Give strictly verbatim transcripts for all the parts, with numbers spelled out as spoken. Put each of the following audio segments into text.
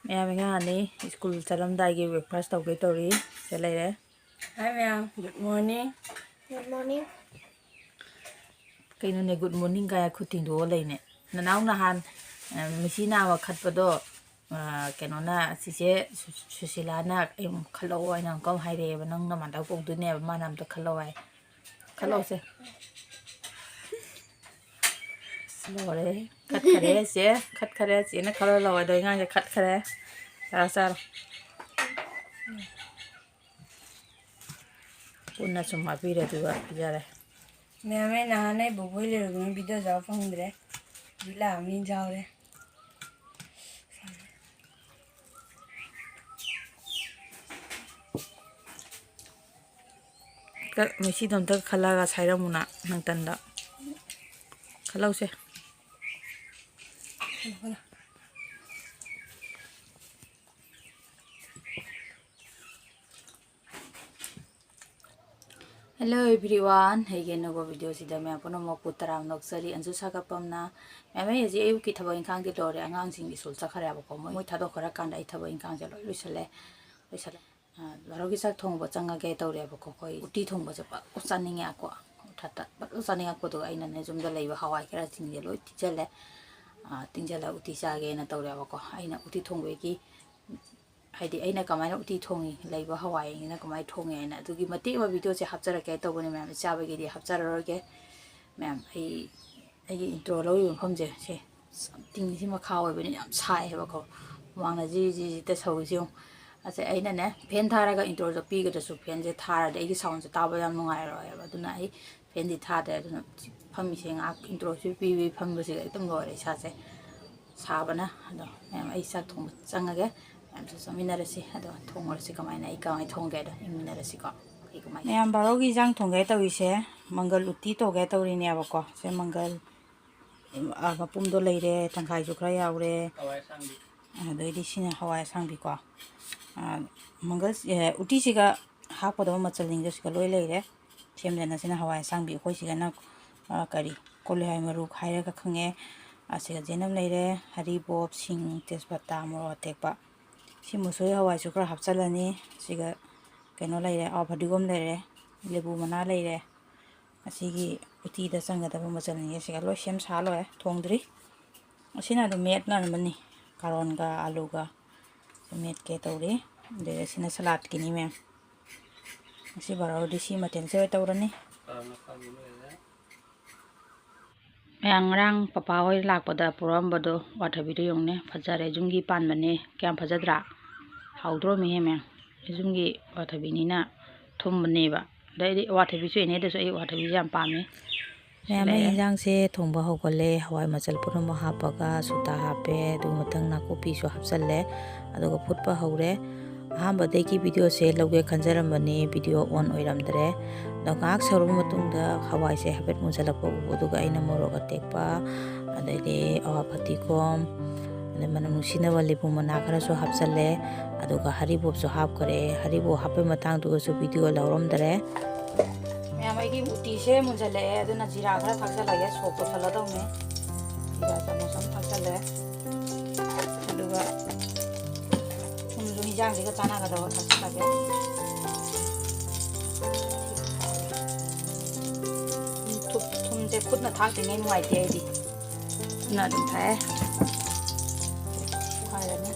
ꯃꯌꯥꯝ ꯑꯉꯥꯡ ꯑꯅꯤ ꯁ꯭ꯀꯨꯜ ꯆꯠꯂꯝꯗꯥꯏꯒꯤ breakfast ꯇꯧꯒꯦ ꯇꯧꯔꯤ꯫ ꯁꯤꯗ ꯂꯩꯔꯦ꯫ Hi ꯃꯌꯥꯝ, good morning꯫ Good morning꯫ ꯀꯩꯅꯣꯅꯦ, good morning ꯀꯥꯏ ꯈꯨꯠ ꯇꯤꯡꯊꯣꯛꯑ ꯂꯩꯅꯦ꯫ ꯅꯅꯥꯎ ꯅꯍꯥꯟ, ꯑ, ꯃꯤꯁꯤ ꯅꯥꯝꯃ ꯈꯠꯄꯗꯣ, ꯑ, ꯀꯩꯅꯣꯅ, ꯆꯤꯆꯦ ꯁꯨ-, ꯁꯨꯁꯤꯂꯥꯅ, "ꯑꯩ ꯑꯃꯨꯛ ꯈꯠꯂꯛꯑꯣ, ꯑꯩꯅ ꯑꯃꯨꯛ ꯀꯝ ꯍꯥꯏꯔꯛꯑꯦꯕ, ꯅꯪ ꯅꯃꯥꯟꯅꯕ ꯀꯧꯗꯣꯏꯅꯦꯕ, ꯃꯥꯅ ꯑꯝꯇ ꯈꯠꯂꯛꯑꯣ" ꯍꯥꯏ꯫ ꯈꯠꯂꯛꯑꯣꯁꯦ꯫ ꯂꯣꯏꯔꯦ꯫ ꯈꯠꯈꯔꯦ ꯆꯦ, ꯈꯠꯈꯔꯦ꯫ ꯆꯦꯅ ꯈꯔ ꯂꯧꯔꯗꯣꯏ ꯑꯉꯥꯡꯁꯦ ꯈꯠꯈꯔꯦ꯫ ꯆꯥꯔꯣ, ꯆꯥꯔꯣ꯫ ꯄꯨꯟꯅ ꯁꯨꯝ ꯍꯥꯞꯄꯤꯔꯦ ꯑꯗꯨꯒ ꯄꯤꯖꯔꯦ꯫ ꯃꯌꯥꯝ, ꯑꯩ ꯅꯍꯥꯟ ꯑꯩ ꯕꯣꯕꯣꯏ ꯂꯩꯔꯨꯕꯅꯤ, video ꯌꯥꯎ ꯐꯪꯗ꯭ꯔꯦ꯫ ꯍꯧꯖꯤꯛ ꯂꯥꯛꯑꯃꯤꯅ ꯌꯥꯎꯔꯦ꯫ ꯀ-, ꯃꯤꯁꯤꯗꯣ ꯑꯝꯇ ꯈꯜꯂꯒ ꯁꯥꯏꯔꯝꯃꯨꯅ ꯅꯪ ꯇꯟꯗ꯫ ꯈꯜꯂꯧꯁꯦ꯫ Hello everyone, ꯑꯩꯒꯤ ꯑꯅꯧꯕ video ꯁꯤꯗ ꯃꯌꯥꯝ ꯄꯨꯝꯅꯃꯛꯄꯨ ꯇꯔꯥꯝꯅ ꯑꯣꯛꯆꯔꯤ꯫ ꯑꯟꯖꯨ ꯁꯥꯒꯠꯄꯝꯅ꯫ ꯃꯌꯥꯝ, ꯑꯩ ꯍꯧꯖꯤꯛ ꯑꯌꯨꯛꯀꯤ ꯊꯕꯛ ꯏꯪꯈꯥꯡꯗꯤ ꯂꯣꯏꯔꯦ, ꯑꯉꯥꯡꯁꯤꯡ ꯁ꯭ꯀꯨꯜ ꯆꯠꯈ꯭ꯔꯦꯕꯀꯣ, ꯃꯣꯏ, ꯃꯣꯏ ꯊꯥꯗꯣꯛꯈ꯭ꯔꯀꯥꯟꯗ ꯑꯩ ꯊꯕꯛ ꯏꯪꯈꯥꯡꯁꯦ ꯂꯣꯏ ꯂꯣꯏꯁꯤꯜꯂꯦ, ꯂꯣꯏꯁꯤꯜꯂꯦ꯫ ꯑ, ꯚꯥꯔꯣꯒꯤ ꯆꯥꯛ ꯊꯣꯡꯕ ꯆꯪꯉꯒꯦ ꯇꯧꯔꯦꯕꯀꯣ꯫ ꯑꯩꯈꯣꯏ ꯎꯇꯤ ꯊꯣꯡꯕꯁꯦ ꯐꯖꯅ ꯆꯥꯅꯤꯡꯉꯦꯀꯣ, ꯊꯠ ꯊꯠ ꯐꯖꯅ ꯆꯥꯅꯤꯡꯉꯛꯄꯗꯣ ꯑꯩꯅꯅꯦ ꯌꯨꯝꯗ ꯂꯩꯕ ꯍꯋꯥꯏ ꯈꯔꯁꯤꯡꯁꯦ ꯂꯣꯏ ꯇꯤꯡꯁꯤꯜꯂꯦ꯫ ꯑ, ꯇꯤꯡꯁꯤꯜꯂ ꯎꯇꯤ ꯆꯥꯒꯦꯅ ꯇꯧꯔꯦꯕꯀꯣ꯫ ꯑꯩꯅ ꯎꯇꯤ ꯊꯣꯡꯕꯒꯤ ꯍꯥꯏꯗꯤ ꯑꯩꯅ ꯀꯃꯥꯏꯅ ꯎꯇꯤ ꯊꯣꯡꯉꯤ, ꯂꯩꯕ ꯍꯋꯥꯏꯁꯤꯅ ꯀꯃꯥꯏꯅ ꯊꯣꯡꯉꯤ ꯍꯥꯏꯅ ꯑꯗꯨꯒꯤ ꯃꯇꯦꯛ ꯑꯃ video ꯁꯦ ꯍꯥꯞꯆꯔꯛꯀꯦ ꯇꯧꯕꯅꯦ ꯃꯌꯥꯝ, ꯆꯥꯕꯒꯤꯗꯤ ꯍꯥꯞꯆꯔꯔꯣꯏꯒꯦ꯫ ꯃꯌꯥꯝ, ꯑꯩ, ꯑꯩꯒꯤ intro ꯂꯧꯔꯤꯕ ꯃꯐꯝꯁꯦ, ꯁꯦ, ꯇꯤꯡꯁꯤ ꯃꯈꯥ ꯑꯣꯏꯕꯅꯤꯅ ꯌꯥꯝ ꯁꯥꯏꯌꯦꯕꯀꯣ꯫ ꯍꯨꯃꯥꯡꯅ ꯖꯤ ꯖꯤ ꯖꯤ ꯇꯁꯧꯔꯤꯁꯦ ꯌꯦꯡꯉꯨ꯫ ꯑꯁꯦ ꯑꯩꯅꯅꯦ, fan ꯊꯥꯔꯒ intro ꯁꯦ ꯄꯤꯒꯗ꯭ꯔꯁꯨ, fan ꯁꯦ ꯊꯥꯔꯗꯤ ꯑꯩꯒꯤ sound ꯁꯦ ꯇꯥꯕ ꯌꯥꯝ ꯅꯨꯡꯉꯥꯏꯔꯣꯏꯕ꯫ ꯑꯗꯨꯅ ꯑꯩ fan ꯗꯤ ꯊꯥꯗ꯭ꯔꯦ꯫ ꯑꯗꯨꯅ ꯐꯝꯃꯤꯁꯦ ꯉꯥꯏꯍꯥꯛ intro ꯁꯤ ꯄꯤꯕꯤ ꯐꯝꯕꯁꯤꯒ ꯑꯗꯨꯝ ꯂꯣꯏꯔꯦ ꯏꯁꯥꯁꯦ ꯁꯥꯕꯅ꯫ ꯑꯗꯣ ꯃꯌꯥꯝ, ꯑꯩ ꯆꯥꯛ ꯊꯣꯡꯕ ꯆꯪꯉꯒꯦ, ꯃꯌꯥꯝꯁꯨ ꯆꯥꯃꯤꯟꯅꯔꯁꯤ꯫ ꯑꯗꯣ ꯊꯣꯡꯉꯨꯔꯁꯤ, ꯀꯃꯥꯏꯅ, ꯑꯩ ꯀꯃꯥꯏꯅ ꯊꯣꯡꯒꯦ ꯍꯥꯏꯗꯣ ꯌꯦꯡꯃꯤꯟꯅꯔꯁꯤꯀꯣ꯫ ꯑꯩ ꯀꯃꯥꯏꯅ ꯃꯌꯥꯝ, ꯚꯥꯔꯣꯒꯤ ꯏꯟꯖꯥꯡ ꯊꯣꯡꯒꯦ ꯇꯧꯔꯤꯁꯦ, ꯃꯪꯒꯜ ꯎꯇꯤ ꯇꯧꯒꯦ ꯇꯧꯔꯤꯅꯦꯕꯀꯣ꯫ ꯁꯦ ꯃꯪꯒꯜ, ꯑ, ꯃꯄꯨꯝꯗꯣ ꯂꯩꯔꯦ, ꯇꯪꯈꯥꯏꯁꯨ ꯈꯔ ꯌꯥꯎꯔꯦ꯫ ꯍꯋꯥꯏ ꯑꯁꯥꯡꯕꯤ꯫ ꯑꯗꯩꯗꯤ ꯁꯤꯅ ꯍꯋꯥꯏ ꯑꯁꯥꯡꯕꯤꯀꯣ꯫ ꯑ, ꯃꯪꯒꯜ, ꯑꯦ, ꯎꯇꯤꯁꯤꯒ ꯍꯥꯞꯀꯗꯕ ꯃꯆꯜꯁꯤꯡꯗꯣ ꯁꯤꯒ ꯂꯣꯏ ꯂꯩꯔꯦ꯫ ꯁꯦꯝꯗꯅ ꯁꯤꯅ ꯍꯋꯥꯏ ꯑꯁꯥꯡꯕꯤ, ꯑꯩꯈꯣꯏ ꯁꯤꯒꯅ, ꯑ, ꯀꯔꯤ, ꯀꯣꯂꯤ ꯍꯋꯥꯏ ꯃꯔꯨ ꯈꯥꯏꯔꯒ ꯈꯪꯉꯦ, ꯑꯁꯤꯒ ꯖꯦꯅꯝ ꯂꯩꯔꯦ, ꯍꯔꯤꯕꯣꯞ, ꯁꯤꯡ, ꯇꯦꯖꯄꯇꯥ, ꯃꯣꯔꯣꯛ ꯑꯇꯦꯛꯄ꯫ ꯁꯤ ꯃꯨꯁꯣꯔꯤ ꯍꯋꯥꯏꯁꯨ ꯈꯔ ꯍꯥꯞꯆꯤꯜꯂꯅꯤ꯫ ꯁꯤꯒ ꯀꯩꯅꯣ ꯂꯩꯔꯦ, ꯑꯋꯥ ꯐꯗꯤꯒꯣꯝ ꯂꯩꯔꯦ, ꯂꯦꯕꯨ ꯃꯅꯥ ꯂꯩꯔꯦ꯫ ꯑꯁꯤꯒꯤ ꯎꯇꯤꯗ ꯆꯪꯒꯗꯕ ꯃꯆꯜꯁꯤꯡꯁꯦ ꯁꯤꯒ ꯂꯣꯏ ꯁꯦꯝ ꯁꯥ ꯂꯣꯏꯔꯦ, ꯊꯣꯡꯗ꯭ꯔꯤ꯫ ꯑꯁꯤꯅ ꯑꯗꯨꯝ ꯃꯦꯠꯅꯔꯝꯃꯅꯤ, ꯀꯥꯔꯣꯟꯒ ꯑꯂꯨꯒ ꯃꯦꯠꯀꯦ ꯇꯧꯔꯤ꯫ ꯑꯗꯩ ꯑꯁꯤꯅ ꯁꯂꯥꯠꯀꯤꯅꯤ ꯃꯌꯥꯝ꯫ ꯉꯁꯤ ꯕꯥꯔꯣꯗꯤ ꯁꯤ ꯃꯊꯦꯜꯁꯦ ꯑꯣꯏ ꯇꯧꯔꯅꯤ꯫ ꯃꯌꯥꯝ ꯉꯔꯥꯡ ꯄꯄꯥ ꯍꯣꯏ ꯂꯥꯛꯄꯗ ꯄꯨꯔꯛꯑꯝꯕꯗꯣ, ꯋꯥꯊꯕꯤꯗꯣ ꯌꯦꯡꯉꯨꯅꯦ, ꯐꯖꯔꯦ, ꯌꯨꯝꯒꯤ ꯄꯥꯟꯕꯅꯦ, ꯀꯌꯥꯝ ꯐꯖꯗ꯭ꯔꯥ? ꯍꯥꯎꯗ꯭ꯔꯣ ꯃꯤꯍꯦ ꯃꯌꯥꯝ? ꯌꯨꯝꯒꯤ ꯋꯥꯊꯕꯤꯅꯤꯅ ꯊꯨꯝꯕꯅꯦꯕ꯫ ꯑꯗꯩꯗꯤ ꯋꯥꯊꯕꯤꯁꯨ ꯌꯦꯡꯅꯦ, ꯑꯗꯨꯁꯨ ꯑꯩ ꯋꯥꯊꯕꯤꯁꯦ ꯌꯥꯝ ꯄꯥꯝꯃꯦ꯫ ꯃꯌꯥꯝ, ꯑꯩ ꯂꯩꯔꯦ꯫ ꯏꯟꯖꯥꯡꯁꯦ ꯊꯣꯡꯕ ꯍꯧꯒꯠꯂꯦ꯫ ꯍꯋꯥꯏ ꯃꯆꯜ ꯄꯨꯝꯅꯃꯛ ꯍꯥꯞꯄꯒ ꯁꯨꯇꯥ ꯍꯥꯞꯄꯦ, ꯑꯗꯨ ꯃꯊꯪ ꯅꯥꯀꯨꯞꯄꯤꯁꯨ ꯍꯥꯞꯆꯜꯂꯦ, ꯑꯗꯨꯒ ꯐꯨꯠꯄ ꯍꯧꯔꯦ꯫ ꯑꯍꯥꯟꯕꯗꯒꯤ ꯚꯤꯗꯤꯑꯣꯁꯦ ꯂꯧꯒꯦ ꯈꯟꯖꯔꯝꯕꯅꯤ, ꯚꯤꯗꯤꯑꯣ ꯑꯣꯟ ꯑꯣꯏꯔꯝꯗ꯭ꯔꯦ꯫ ꯑꯗꯣ ꯉꯥꯏꯍꯥꯛ ꯁꯧꯔꯕ ꯃꯇꯨꯡꯗ ꯍꯋꯥꯏꯁꯦ ꯍꯥꯏꯐꯦꯠ ꯃꯨꯟꯁꯤꯜꯂꯛꯄ ꯎꯕ, ꯑꯗꯨꯒ ꯑꯩꯅ ꯃꯣꯔꯣꯛ ꯑꯇꯦꯛꯄ, ꯑꯗꯩꯗꯤ ꯑꯋꯥ ꯐꯗꯤꯒꯣꯝ, ꯑꯗꯩ ꯃꯅꯝ ꯅꯨꯡꯁꯤꯅꯕ ꯂꯦꯕꯨ ꯃꯅꯥ ꯈꯔꯁꯨ ꯍꯥꯞꯆꯜꯂꯦ, ꯑꯗꯨꯒ ꯍꯔꯤꯕꯣꯞꯁꯨ ꯍꯥꯞꯈ꯭ꯔꯦ꯫ ꯍꯔꯤꯕꯣꯞ ꯍꯥꯞꯄꯩ ꯃꯇꯥꯡꯗꯨꯒꯁꯨ ꯚꯤꯗꯤꯑꯣ ꯂꯧꯔꯝꯗꯔꯦ꯫ ꯃꯌꯥꯝ, ꯑꯩꯒꯤ ꯎꯇꯤꯁꯦ ꯃꯨꯟꯖꯜꯂꯛꯑꯦ, ꯑꯗꯨꯅ ꯖꯤꯔꯥ ꯈꯔ ꯊꯥꯛꯆꯜꯂꯒꯦ, ꯁꯣꯛ ꯇꯧꯁꯜꯂꯗꯧꯅꯦ꯫ ꯖꯤꯔꯥ ꯆꯥꯃꯁ ꯑꯃ ꯊꯥꯛꯆꯜꯂꯦ, ꯑꯗꯨꯒ ꯊꯨꯝꯁꯨ ꯍꯤꯟꯖꯥꯡꯁꯤꯒ ꯆꯥꯟꯅꯒꯗꯕ ꯊꯥꯛꯆꯜꯂꯒꯦ꯫ ꯊꯨꯝ, ꯊꯨꯝꯁꯦ ꯈꯨꯠꯅ ꯊꯥꯛꯇ꯭ꯔꯤꯉꯩ ꯅꯨꯡꯉꯥꯏꯇꯦ ꯑꯩꯗꯤ꯫ ꯈꯨꯠꯅ ꯑꯗꯨꯝ ꯊꯥꯛꯑꯦ꯫ ꯈꯥꯏꯔꯅꯤ꯫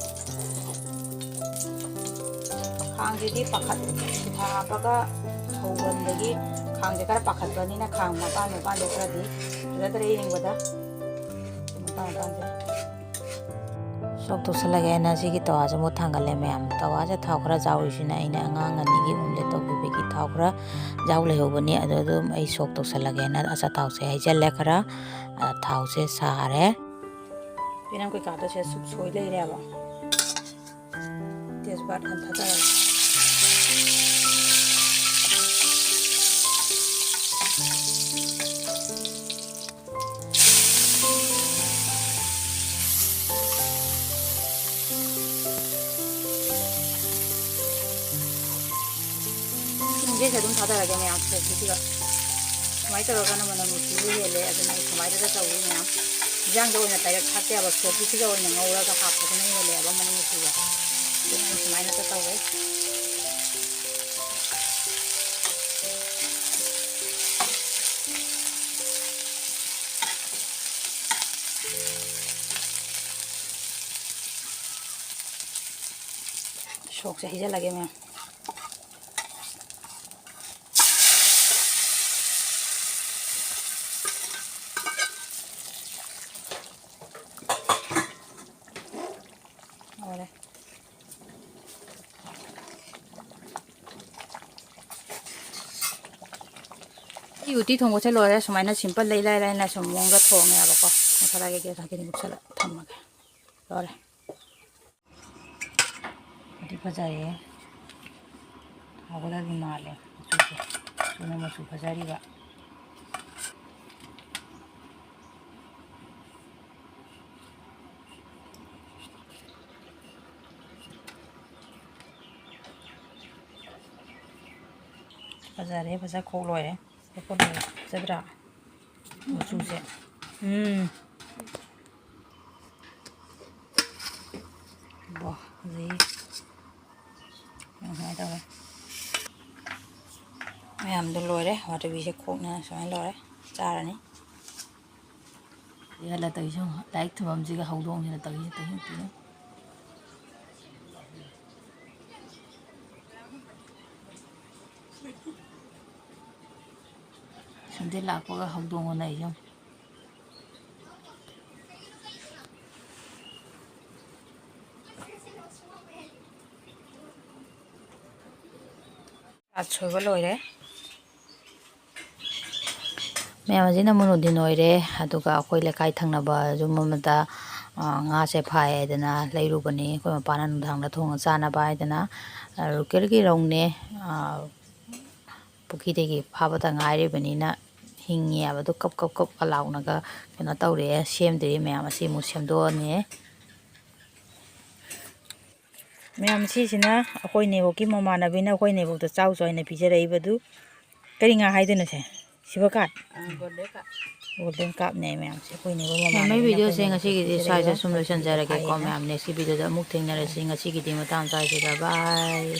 ꯈꯥꯡꯁꯤꯗꯤ ꯄꯥꯈꯠ, ꯁꯤꯊꯥ ꯍꯥꯞꯄꯒ ꯍꯧꯕꯗꯒꯤ ꯈꯥꯡꯁꯦ ꯈꯔ ꯄꯥꯈꯠꯄꯅꯤꯅ ꯈꯥꯡ ꯃꯄꯥꯟ ꯃꯄꯥꯟꯗꯣ ꯈꯔꯗꯤ ꯐꯖꯗ꯭ꯔꯦ ꯌꯦꯡꯕꯗ꯫ ꯃꯄꯥꯟ ꯃꯄꯥꯟꯁꯦ꯫ ꯁꯣꯛ ꯇꯧꯁꯜꯂꯒꯦ ꯍꯥꯏꯅ ꯁꯤꯒꯤ ꯇꯋꯥꯁꯦ ꯑꯃꯨꯛ ꯊꯥꯡꯒꯠꯂꯦ ꯃꯌꯥꯝ꯫ ꯇꯋꯥꯁꯦ ꯊꯥꯎ ꯈꯔ ꯌꯥꯎꯔꯤꯁꯤꯅ ꯑꯩꯅ ꯑꯉꯥꯡ ꯑꯅꯤꯒꯤ omelette ꯇꯧꯕꯤꯕꯒꯤ ꯊꯥꯎ ꯈꯔ ꯌꯥꯎ ꯂꯩꯍꯧꯕꯅꯤ꯫ ꯑꯗꯣ ꯑꯗꯨꯝ ꯑꯩ ꯁꯣꯛ ꯇꯧꯁꯜꯂꯒꯦꯅ ꯑꯆꯥꯊꯥꯎꯁꯦ ꯍꯩꯖꯜꯂꯦ ꯈꯔ꯫ ꯑ, ꯊꯥꯎꯁꯦ ꯁꯥꯔꯦ꯫ ꯄꯦꯅꯝ ꯀꯩꯀꯥꯗꯣ ꯁꯤꯗ ꯁꯨꯛ ꯁꯣꯏ ꯂꯩꯔꯦꯕ꯫ ꯇꯦꯖꯄꯥꯠ ꯍꯥꯟ ꯊꯥꯗꯔꯒꯦ꯫ ꯁꯤꯡꯁꯦ ꯑꯗꯨꯝ ꯊꯥꯗꯔꯒꯦ ꯃꯌꯥꯝ ꯁꯣꯛꯀꯤꯁꯤꯒ꯫ ꯁꯨꯃꯥꯏꯅ ꯇꯧꯔꯒꯅ ꯃꯅꯝ ꯅꯨꯡꯁꯤꯕ ꯍꯦꯜꯂꯦ, ꯑꯗꯨꯅ ꯑꯩ ꯁꯨꯃꯥꯏꯅꯒ ꯇꯧꯏ ꯃꯌꯥꯝ꯫ ꯏꯟꯖꯥꯡꯗ ꯑꯣꯏꯅ direct ꯊꯥꯛꯇꯦꯕ, ꯁꯣꯛꯀꯤꯁꯤꯒ ꯑꯣꯏꯅ ꯉꯧꯔꯒ ꯍꯥꯞꯄꯗꯨꯅ ꯍꯦꯜꯂꯦꯕ ꯃꯅꯝ ꯅꯨꯡꯁꯤꯕ꯫ ꯑꯗꯨꯅ ꯑꯩ ꯁꯨꯃꯥꯏꯅ ꯇꯧꯋꯦ꯫ ꯁꯣꯛꯁꯦ ꯍꯩꯖꯤꯜꯂꯒꯦ ꯃꯌꯥꯝ꯫ ꯂꯣꯏꯔꯦ꯫ ꯑꯩ ꯎꯇꯤ ꯊꯣꯡꯕꯁꯦ ꯂꯣꯏꯔꯦ꯫ ꯁꯨꯃꯥꯏꯅ simple ꯂꯩ ꯂꯥꯏ ꯂꯥꯏꯅ ꯁꯨꯝ ꯃꯑꯣꯡꯗ ꯊꯣꯡꯉꯦꯕꯀꯣ꯫ ꯃꯨꯊꯠꯂꯒꯦ, gas ꯍꯥꯞꯀꯅꯤ, ꯃꯨꯠꯁꯜꯂ ꯊꯝꯃꯒꯦ꯫ ꯂꯣꯏꯔꯦ꯫ ꯎꯇꯤ ꯐꯖꯔꯦ꯫ ꯍꯥꯎꯒꯗꯕꯗꯤ ꯃꯥꯜꯂꯦ ꯃꯆꯨꯁꯦ꯫ ꯃꯆꯨꯅ ꯃꯆꯨ ꯐꯖꯔꯤꯕ꯫ ꯐꯖꯔꯦ, ꯐꯖ ꯈꯣꯛ ꯂꯣꯏꯔꯦ꯫ ꯈꯣꯛꯄ ꯂꯣꯏꯔꯦ꯫ ꯐꯖꯗ꯭ꯔꯥ? ꯃꯆꯨꯁꯦ꯫ ꯎꯝ꯫ ꯋꯥ, ꯐꯖꯩꯌꯦ꯫ ꯁꯨꯃꯥꯏꯅ ꯇꯧꯔꯦ꯫ ꯃꯌꯥꯝꯗꯣ ꯂꯣꯏꯔꯦ꯫ ꯑꯋꯥꯊꯕꯤꯁꯦ ꯈꯣꯛꯅ ꯁꯨꯃꯥꯏꯅ ꯂꯣꯏꯔꯦ꯫ ꯆꯥꯔꯅꯤ꯫ ꯌꯥꯜꯂ ꯇꯧꯔꯤꯁꯦ ꯌꯦꯡꯉꯣ꯫ ꯂꯥꯏꯔꯤꯛ ꯊꯝꯐꯝꯁꯤꯒ ꯍꯧꯗꯣꯡꯁꯤꯅ ꯇꯧꯔꯤꯁꯦ ꯇꯧꯔꯤꯁꯦ꯫ ꯁꯟꯗꯦ ꯂꯥꯛꯄꯒ ꯍꯧꯗꯣꯡ ꯑꯣꯟꯅꯩꯁꯦ ꯌꯦꯡꯉꯣ꯫ ꯆꯥꯛ ꯁꯣꯏꯕ ꯂꯣꯏꯔꯦ꯫ ꯃꯌꯥꯝ ꯑꯁꯤꯅ ꯃꯨꯅꯨꯗꯤꯟ ꯑꯣꯏꯔꯦ꯫ ꯑꯗꯨꯒ ꯑꯩꯈꯣꯏ ꯂꯩꯀꯥꯏ ꯊꯪꯅꯕ ꯌꯨꯝ ꯑꯃꯗ, ꯑ, ꯉꯥꯁꯦ ꯐꯥꯏ ꯍꯥꯏꯗꯅ ꯂꯩꯔꯨꯕꯅꯤ꯫ ꯑꯩꯈꯣꯏ ꯃꯄꯥꯅ ꯅꯨꯡꯗꯥꯡꯗ ꯊꯣꯡꯉ ꯆꯥꯅꯕ ꯍꯥꯏꯗꯅ, ꯑ, localꯒꯤ ꯔꯧꯅꯦ꯫ ꯑ, ꯄꯨꯈ꯭ꯔꯤꯗꯒꯤ ꯐꯥꯕꯇ ꯉꯥꯏꯔꯤꯕꯅꯤꯅ ꯍꯤꯡꯉꯤ ꯍꯥꯏꯕꯗꯣ ꯀꯞ ꯀꯞ ꯀꯞ ꯀ ꯂꯥꯎꯅꯒ ꯀꯩꯅꯣ ꯇꯧꯔꯦ, ꯁꯦꯝꯗ꯭ꯔꯤ꯫ ꯃꯌꯥꯝ ꯑꯁꯤ ꯑꯃꯨꯛ ꯁꯦꯝꯗꯣꯛꯑꯅꯤ꯫ ꯃꯌꯥꯝ ꯁꯤꯁꯤꯅ ꯑꯩꯈꯣꯏ ꯅꯦꯕꯣꯛꯀꯤ ꯃꯃꯥꯟꯅꯕꯤꯅ ꯑꯩꯈꯣꯏ ꯅꯦꯕꯣꯛꯇ ꯆꯥꯎ ꯆꯥꯎ ꯍꯥꯏꯅ ꯄꯤꯖꯔꯛꯏꯕꯗꯨ ꯀꯔꯤ ꯉꯥ ꯍꯥꯏꯗꯣꯏꯅꯣ ꯁꯦ? ꯁꯤꯜꯚꯔ ꯀꯥꯔꯠ, ꯒꯣꯜꯗꯦꯟ ꯀꯥꯔꯠꯅꯦ ꯃꯌꯥꯝꯁꯦ꯫ ꯑꯩꯈꯣꯏꯅꯦꯕ ꯃꯃꯥꯟꯅꯕꯤꯅ ꯃꯩ ꯚꯤꯗꯤꯑꯣꯁꯦ ꯑꯩꯈꯣꯏꯅ ꯉꯁꯤꯒꯤꯗꯤ ꯄꯤꯖꯔꯤꯕ ꯁ꯭ꯋꯥꯏꯗ ꯁꯨꯝ ꯂꯣꯏꯁꯤꯟꯖꯔꯒꯦꯀꯣ ꯍꯥꯏꯌꯦꯅ꯫ ꯃꯌꯥꯝ꯫ Next ꯚꯤꯗꯤꯑꯣꯗ ꯑꯃꯨꯛ ꯊꯦꯡꯅꯔꯁꯤ꯫ ꯉꯁꯤꯒꯤꯗꯤ ꯃꯇꯥꯡ ꯆꯥꯁꯤꯗ bye꯫